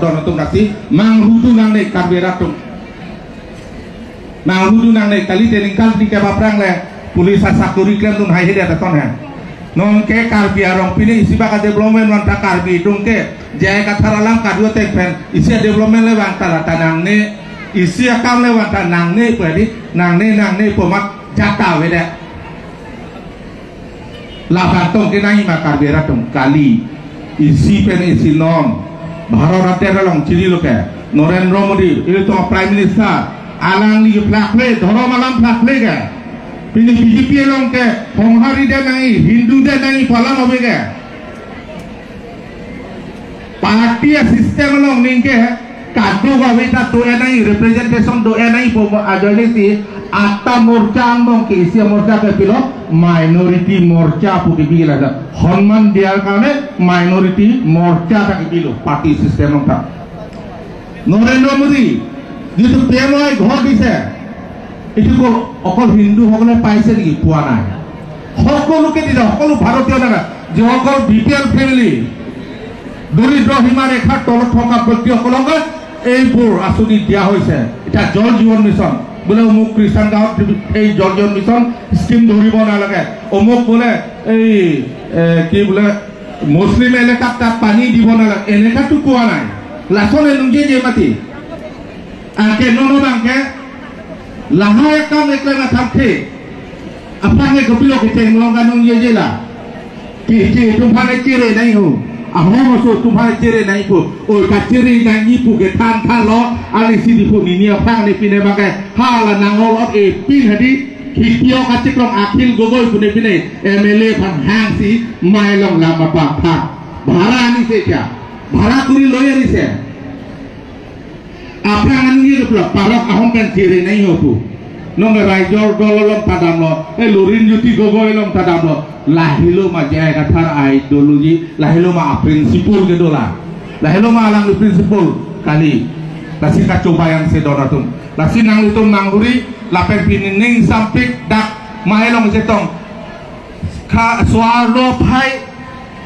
don tum nasi manghudu nang ne Karbi tum manghudu nang ne kali teningkal di kebaprang le police sakuri klem tum hai hede ton ha nongke Karbi arong pini isi baka development wan ta Karbi tungke jaya katharalam Karbi tek pen isi development le wan ta nang ne isi akam le wan ta nang ne pedi nang ne pomat jata wede laban tong ke nang ma Karbi ratung kali isi pen isi nom Bharat long chili loke Narendra Modi itu prime minister alang li flakle ধরম alam flakle ke pini BJP long ke সংহারি দে নাই হিন্দু দে নাই ফলাম হবে কে party system লং নিংকে কাদু বাবে তা তো এ নাই representation do এ নাই আজলি আটটা মোর্চা আংবং কে Asia মোর্চা কে pill minority মোর্চা পুকি বিলা সন্মান দিয়ার কারণে মাইনরিটি মোর্চা তাকে দিল পার্টি সিস্টেম নরেন্দ্র মোদী যিটো প্ৰেময় ঘৰ দিছে এইটো অকল হিন্দুসকলে পাইছে নেকি? পোৱা নাই, সকলোকে দিছে, সকলো ভাৰতীয় নাগা যিসকল বি পি এল ফেমিলি দৰিদ্ৰ সীমা ৰেখাৰ তলত থকা ব্যক্তিসকলক এইবোৰ আঁচনি দিয়া হৈছে। এতিয়া জল জীৱন মিছন বোলে অমুক খ্ৰীষ্টান গাঁৱত এই জল জীৱন মিছন স্কিম ধৰিব নালাগে, অমুক বোলে এই কি বোলে মুছলিম এলেকাত তাত পানী দিব নালাগে, এনেকাতো কোৱা নাই। লাচন এনুজে যে মাতি আংকে ননবাংকে লাহা কাম একলা না থাকতে আপনাকে কপিল কে লঙ্কা নুন ইয়ে জেলা কি কি তোমারে চেরে নাই হো আহম so তোমারে চেরে নাই কো ও কা চেরে নাই ni pu ke than than lo ali si di pu ni ni phang ni pine ba ke ha la nangol ot e pin hadi khitio ka chiklong Akhil Gogoi pune pine MLA phan hang si mai long la ma pa tha ভাড়া আনিছে, এতিয়া ভাড়া কৰি লৈ আনিছে। আপনাৰ আনিয়ে পাৰক Ahom PAN চেৰে নাই হতো নং ৰাইজৰ দল লম তাদাম ল এই লুৰিণজ্যোতি গগৈ লম তাদাম ল লাহিলো মা জায়গাথাৰ আইডিঅলজি লাহিলো মা প্ৰিন্সিপল কে দোলা লাহিলো মা আলাং প্ৰিন্সিপল কালি lasi ka cobayang se donatum lasi nang litum nanghuri lapen pinining sampik dak mahelong jetong kha swalo phai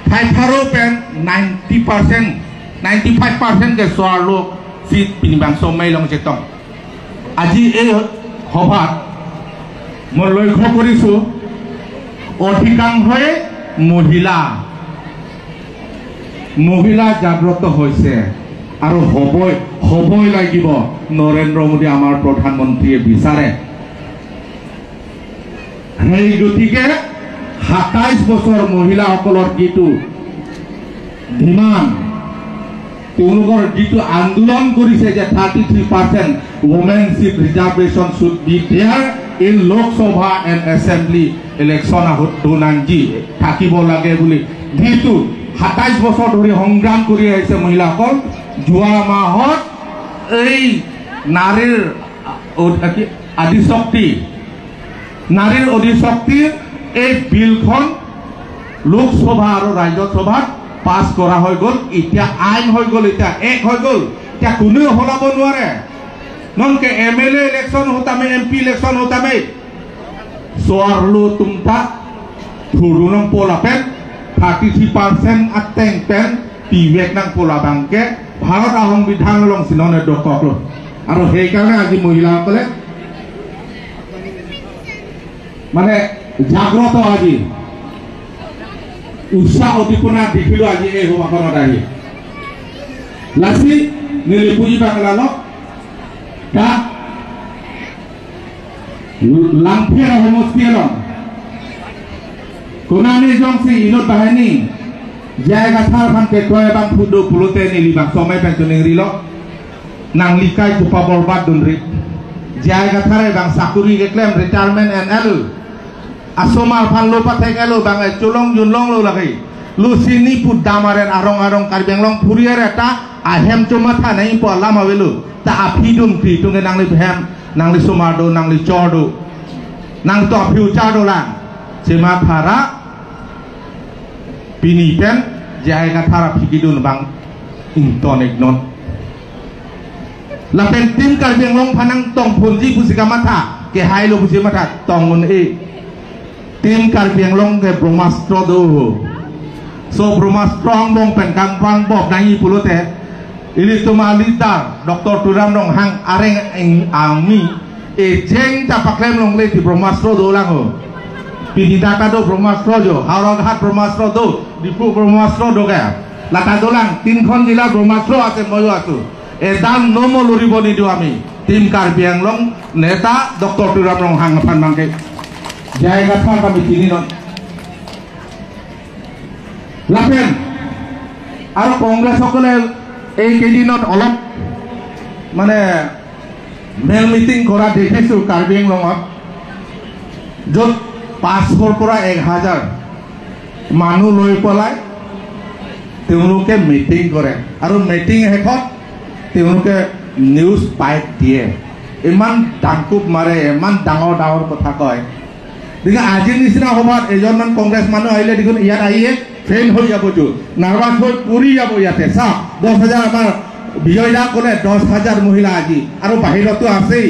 phai pharo pen 90% 95% ke swalo seat pinibang somai long jetong আজি এই সভাত মই লক্ষ্য কৰিছো অধিকাংশই মহিলা মহিলা জাগ্ৰত হৈছে আৰু হ'বই লাগিব। নৰেন্দ্ৰ মোদী আমাৰ প্ৰধানমন্ত্ৰীয়ে বিচাৰে। সেই গতিকে 27 বছৰ মহিলাসকলৰ যিটো ডিমাণ্ড, তেওঁলোকৰ যিটো আন্দোলন কৰিছে যে 33% women seat reservation should be there in Lok Sabha and Assembly election আহুনাংজি থাকিব লাগে বুলি যিটো 27 বছৰ ধৰি সংগ্ৰাম কৰি আহিছে মহিলাসকল, যোৱা মাহত এই নাৰীৰ আদিশক্তি নাৰীৰ অধিশক্তিৰ এই বিলখন লোকসভা আৰু ৰাজ্যসভাত পাছ কৰা হৈ গ'ল। এতিয়া আইন হৈ গ'ল, এতিয়া এক হৈ গ'ল, এতিয়া কোনেও সলাব নোৱাৰে। ননকে এম এল এ ইলেকশ্যন হোতামে এম পি ইলেকশ্যন হোতামে সোয়ারলো তুমতা থুরুনং পোলাপেন 33% আতেং পেন পিবেক নাং পোলাবাংকে ভাৰত সংবিধান লং সিননে দকক আৰু সেইকাৰণে আজি মহিলাসকলে মানে জাগ্ৰত আজি উৎসাহ উদ্দীপনা দেখিলো আজি এই সভাখনত আহি। লাচি নিলি পুজি বাংলা তা লাংফের সমষ্টি লং কোনানি জংসি ইনত বাহিনী জায়গা থার ফানকে কয় বাং ফুদো পুলতে নিলি বাং সময় পেনশনিং রিল নাংলিকাই কুপা বরবাদ দুনরি জায়গা থারে বাং চাকুরি গেক্লেম রিটায়ারমেন্ট এন্ড এল আসমার ফান লোপা থেকে এলো বাং চলং জুনলং লো লাগে লুসিনি পুত দামারেন আরং আরং কার্বিআংলং ফুরিয়ার এটা আহেম চমা থানাই পলা মাবেলু তা আফি দুম ফি তুঙ্গে নাংলি ভেম নাংলি সুমারদো নাংলি চরদো নাং তো ফিউচার দোলা সেমা থারা পিনিপেন জায়গা থারা ফিকিদুন বাং ইন্টনিক নন লাপেন টিম কার্বিআংলং ফানাং তং ফুনজি ফুসিকা মাথা কে হাইলো ফুসি মাথা তং এ টিম কার্বিআংলং কে ব্রহ্মাস্ত্র দো সো ব্রহ্মাস্ত্র বং পেন কাং বাং বব নাই পুলোতে Ini তোমাৰ লিডাৰ ডক্টৰ তুৰাম ৰংহাং আৰেং আমি এই জেং তাপাক্লেম লংলে ব্ৰহ্মাস্ত্ৰ দৌলাঙ পিনিদাকা দো ব্ৰহ্মাস্ত্ৰ জো হাওৰাঘাট ব্ৰহ্মাস্ত্ৰ দৌ ডিফু ব্ৰহ্মাস্ত্ৰ দোগা লাটা দোলাং তিনখন জিলাৰ ব্ৰহ্মাস্ত্ৰ আছে, ময়ো আছো। এডাল নমো লৰিব নিদিওঁ আমি। টিম কাৰ্বি আংলং নেতা ডক্টৰ তুৰাম ৰংহাং ফানমাংকে জায়গা থাক আমি তিনি লাফেন। আৰু কংগ্ৰেছসকলে এইকেইদিনত অলপ মানে মেল মিটিং কৰা দেখিছোঁ কাৰ্বি আংলঙত, য'ত 500ৰ পৰা 1000 মানুহ লৈ পেলাই তেওঁলোকে মিটিং কৰে আৰু মিটিং শেষত তেওঁলোকে নিউজ পাইপ দিয়ে, ইমান ডাংকুপ মাৰে, ইমান ডাঙৰ ডাঙৰ কথা কয়। গতিকে আজিৰ নিচিনা সভাত এজনমান কংগ্ৰেছ মানুহ আহিলে দেখোন ইয়াত আহিয়ে ফেইল হৈ যাবতো, নাৰ্ভাছ হৈ পৰি যাব ইয়াতে। চাওক 10,000 আমাৰ বিজয় দা ক'লে 10,000 মহিলা আজি, আৰু বাহিৰতো আছেই।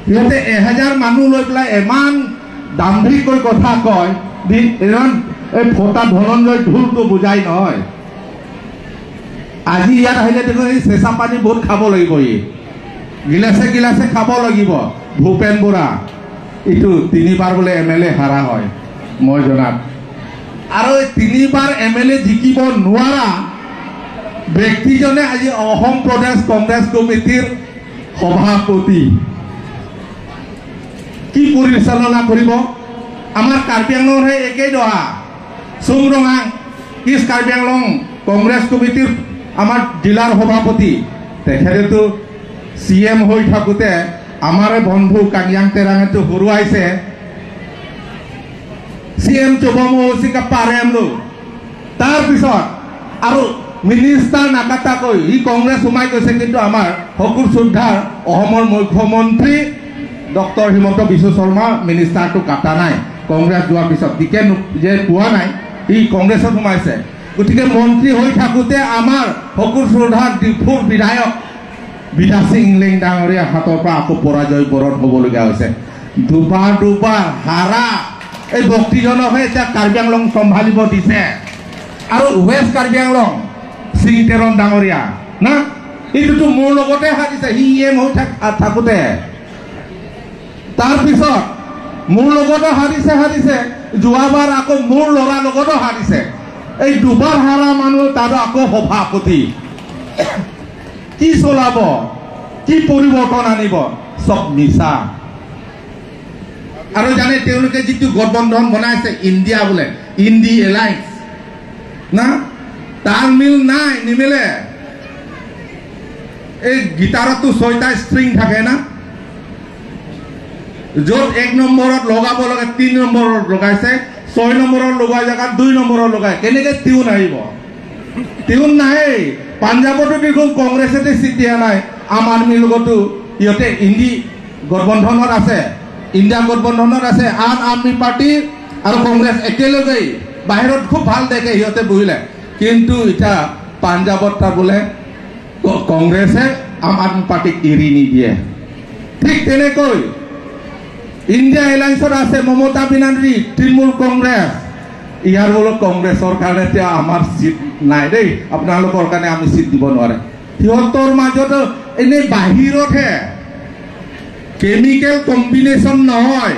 সিহঁতে 1000 মানুহ লৈ পেলাই ইমান দাম্ভিকৈ কথা কয়, ইমান এই ফটা ধনঞ্জয় ঢোলটো বুজাই নহয়। আজি ইয়াত আহিলে দেখোন এই চেঁচা পানী বহুত খাব লাগিব, ই গিলাচে গিলাচে খাব লাগিব। ভূপেন বৰা এইটো 3বাৰ বোলে MLA হাৰা হয় মই জনাত, আৰু এই 3বাৰ MLA জিকিব নোৱাৰা ব্যক্তিজনে আজি অসম প্ৰদেশ কংগ্ৰেছ কমিটিৰ সভাপতি। কি পৰিচালনা কৰিব? আমাৰ কাৰ্বি আংলঙৰহে একেই দহা। চুমৰঙা ইষ্ট কাৰ্বি আংলং কংগ্ৰেছ কমিটিৰ আমাৰ জিলাৰ সভাপতি, তেখেতেতো CM হৈ থাকোঁতে আমাৰে বন্ধু কাংয়াং তেৰাঙেতো হৰুৱাইছে। CM চবমো তাৰপিছত আৰু মিনিষ্টাৰ নাকাটাকৈ ই কংগ্ৰেছ সোমাই গৈছে। কিন্তু আমাৰ শকুৰ শ্ৰদ্ধাৰ অসমৰ মুখ্যমন্ত্ৰী ডক্টৰ হিমন্ত বিশ্ব শৰ্মা মিনিষ্টাৰটো কাটা নাই, কংগ্ৰেছ যোৱাৰ পিছত টিকেট যে পোৱা নাই ই কংগ্ৰেছত সোমাইছে। গতিকে মন্ত্ৰী হৈ থাকোঁতে আমাৰ শকুৰ শ্ৰদ্ধাৰ ডিফুৰ বিধায়ক বিধা সিং ইংলেং ডাঙৰীয়া হাতৰ পৰা আকৌ পৰাজয় বৰণ হ'বলগীয়া হৈছে। দুবাৰ দুবাৰ হাৰা এই ব্যক্তিজনকহে এতিয়া কাৰ্বি আংলং চম্ভালিব দিছে। আৰু ৱেষ্ট কাৰ্বি আংলং সিং তেৰণ ডাঙৰীয়া না, এইটোতো মোৰ লগতে হাৰিছে সি EM হৈ থাকোঁতে। তাৰপিছত মোৰ লগতো হাৰিছে, যোৱাবাৰ আকৌ মোৰ ল'ৰাৰ লগতো হাৰিছে। এই দুবাৰ হাৰা মানুহ তাৰো আকৌ সভাপতি। কি চলাব, কি পৰিৱৰ্তন আনিব, চব মিছা। আৰু জানে তেওঁলোকে যিটো গঠবন্ধন বনাইছে ইণ্ডিয়া বোলে, ইণ্ডি এলায়েন্স না, তাৰ মিল নাই, নিমিলে। এই গীটাৰতো 6টা ষ্ট্ৰিং থাকে না, য'ত 1 নম্বৰত লগাব লাগে 3 নম্বৰত লগাইছে, 6 নম্বৰত লগোৱা জেগাত 2 নম্বৰত লগাই, কেনেকৈ টিউন আহিব? টিউন নাহে। পাঞ্জাৱতো দেখোন কংগ্ৰেছতে চিট দিয়া নাই, আম আদমিৰ লগতো ইহঁতে ইণ্ডি গঠবন্ধনত আছে, ইণ্ডিয়া গঠবন্ধনত আছে। আম আদমি পাৰ্টি আৰু কংগ্ৰেছ একেলগেই বাহিৰত খুব ভাল দেখে সিহঁতে বহিলে, কিন্তু এতিয়া পাঞ্জাৱত তাৰ বোলে কংগ্ৰেছে আম আদমি পাৰ্টিক এৰি নিদিয়ে। ঠিক তেনেকৈ ইণ্ডিয়া এলায়েন্সত আছে মমতা বেনাৰ্জী, তৃণমূল কংগ্ৰেছ। ইয়াৰ বোলো কংগ্ৰেছৰ কাৰণে এতিয়া আমাৰ চিট নাই দেই, আপোনালোকৰ কাৰণে আমি চিট দিব নোৱাৰে। সিহঁতৰ মাজত এনেই বাহিৰতহে কেমিকেল কম্বিনেশ্যন নহয়,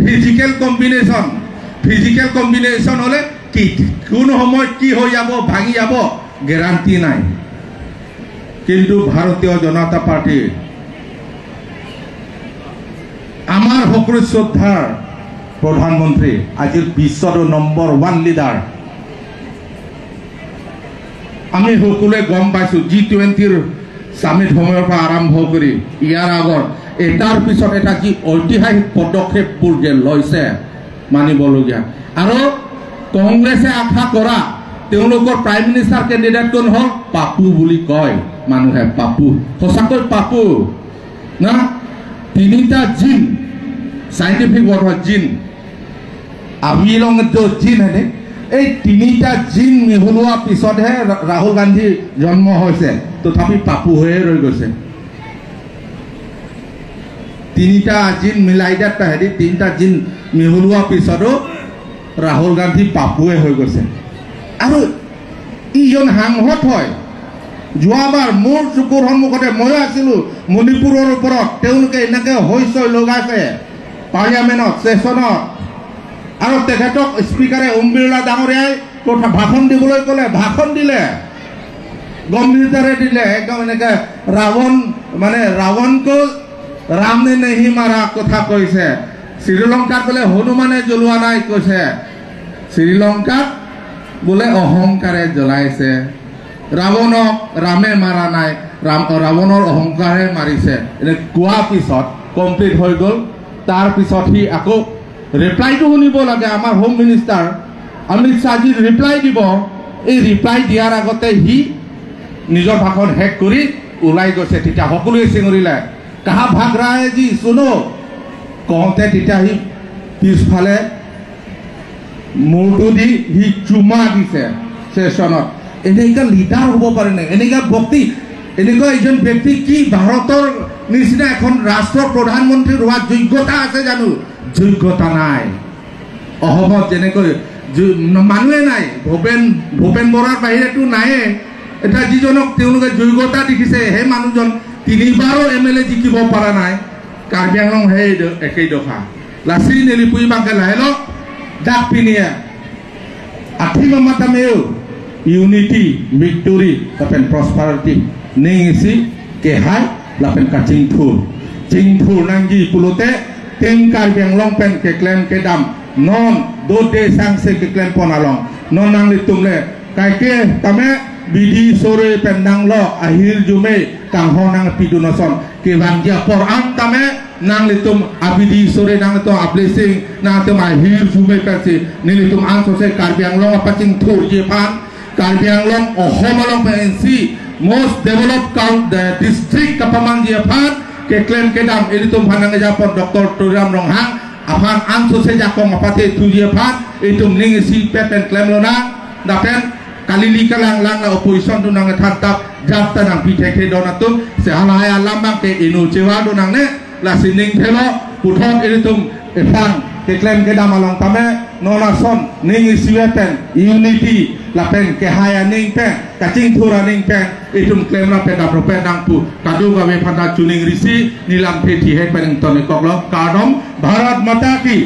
ফিজিকেল কম্বিনেশ্যন। ফিজিকেল কম্বিনেশ্যন হ'লে কি কোন সময়ত কি হৈ যাব, ভাঙি যাব, গেৰাণ্টি নাই। কিন্তু ভাৰতীয় জনতা পাৰ্টীৰ আমাৰ সকলো শ্ৰদ্ধাৰ প্ৰধানমন্ত্ৰী আজিৰ বিশ্বৰ নম্বৰ 1 লিডাৰ, আমি সকলোৱে গম পাইছোঁ G20ৰ চামিট সময়ৰ পৰা আৰম্ভ কৰি ইয়াৰ আগৰ এটাৰ পিছত এটা যি ঐতিহাসিক পদক্ষেপবোৰ যে লৈছে মানিবলগীয়া। আৰু কংগ্ৰেছে আশা কৰা তেওঁলোকৰ প্ৰাইম মিনিষ্টাৰ কেণ্ডিডেট কোন হ'ল? পাপু বুলি কয় মানুহে, পাপু। সঁচাকৈ পাপু না? 3টা জিন, চাইণ্টিফিক ৱৰ্ড হয় জিন, আবিলং জিন হেনে, এই 3টা জিন মিহলোৱা পিছতহে ৰাহুল গান্ধীৰ জন্ম হৈছে, তথাপি পাপু হৈয়ে ৰৈ গৈছে। 3টা জিন মিলাই দিয়াত তাহেদি 3টা জিন মিহলোৱা পিছতো ৰাহুল গান্ধী পাপুৱে হৈ গৈছে। আৰু ইজন সাংসদ হয়, যোৱাবাৰ মোৰ চকুৰ সন্মুখতে ময়ো আছিলোঁ মণিপুৰৰ ওপৰত তেওঁলোকে এনেকৈ হৈ লগাইছে পাৰ্লিয়ামেণ্টত ছেশ্যনত আৰু তেখেতক স্পীকাৰে ওম বিৰলা ডাঙৰীয়াই কথা ভাষণ দিবলৈ ক'লে ভাষণ দিলে গম্ভীৰতাৰে দিলে একদম এনেকৈ ৰাৱণ মানে ৰাৱণকো ৰামনে নেহি মাৰা কথা কৈছে শ্ৰীলংকাত বোলে হনুমানে জ্বলোৱা নাই কৈছে শ্ৰীলংকাত বোলে অহংকাৰে জ্বলাইছে ৰাৱণক ৰামে মাৰা নাই ৰাৱণৰ অহংকাৰে মাৰিছে এনে কোৱাৰ পিছত কমপ্লিট হৈ গ'ল তাৰপিছত সি আকৌ ৰিপ্লাইটো শুনিব লাগে আমাৰ হোম মিনিষ্টাৰ অমিত শ্বাহজী ৰিপ্লাই দিব এই ৰিপ্লাই দিয়াৰ আগতে সি নিজৰ ভাষণ শেষ কৰি ওলাই গৈছে তেতিয়া সকলোৱে চিঞৰিলে কাহা ভাগ ৰাহে জি শুনো কওঁতে তেতিয়া সি পিছফালে মূৰটো দি সি চুমা দিছে ছেশ্যনত এনেকুৱা লিডাৰ হ'ব পাৰে নে এনেকুৱা ব্যক্তি এনেকুৱা এজন ব্যক্তি কি ভাৰতৰ নিচিনা এখন ৰাষ্ট্ৰৰ প্ৰধানমন্ত্ৰী হোৱাৰ যোগ্যতা আছে জানো যোগ্যতা নাই অসমত যেনেকৈ মানুহে নাই ভূপেন বৰাৰ বাহিৰেতো নায়ে এতিয়া যিজনক তেওঁলোকে যোগ্যতা দেখিছে সেই মানুহজন তিনিবাৰো এম এল এ জিকিব পৰা নাই কাৰ্বি আংলং সেই একেই দশা লাচি নেলিপুই বাংকে লাহেল ডাক পিনিয়ে আঠি মামাতামেও unity victory lapen prosperity ning isi kehai lapen kacing thur cing thur nangji pulote teng Karbi Anglong pen ke klem ke dam non do de sang se ke klem ponalong non nang litum le kai ke tame bidi sore pen nang lo ahir jume kang ho nang pidunoson ke wangja por am tame nang litum abidi sore nang litum ablessing nang litum ahir jume pen si nilitum ang sose Karbi Anglong apa cing thur je pan Karbi Anglong Ahom along PNC most developed count the district kapamang dia pan ke claim ke dam itu panang japon Dr. Turam Ronghang afan anso se jakong apate tu dia pan itu ning si pepen claim lona dapen kalili kalang lang na opposition tu nang tantap jafta nang PKK donatum se halaya lambang ke inu cewa do nang ne la sining thelo puthon itu efang ke claim ke dam along tame nona son ning si pepen unity lapen kehaya ning pen kacing thura ning pen itum claim la pen apro pen nang pu kadu gawe phanda chuning risi nilam the thi he pen tone koklo kadom Bharat Mata ki.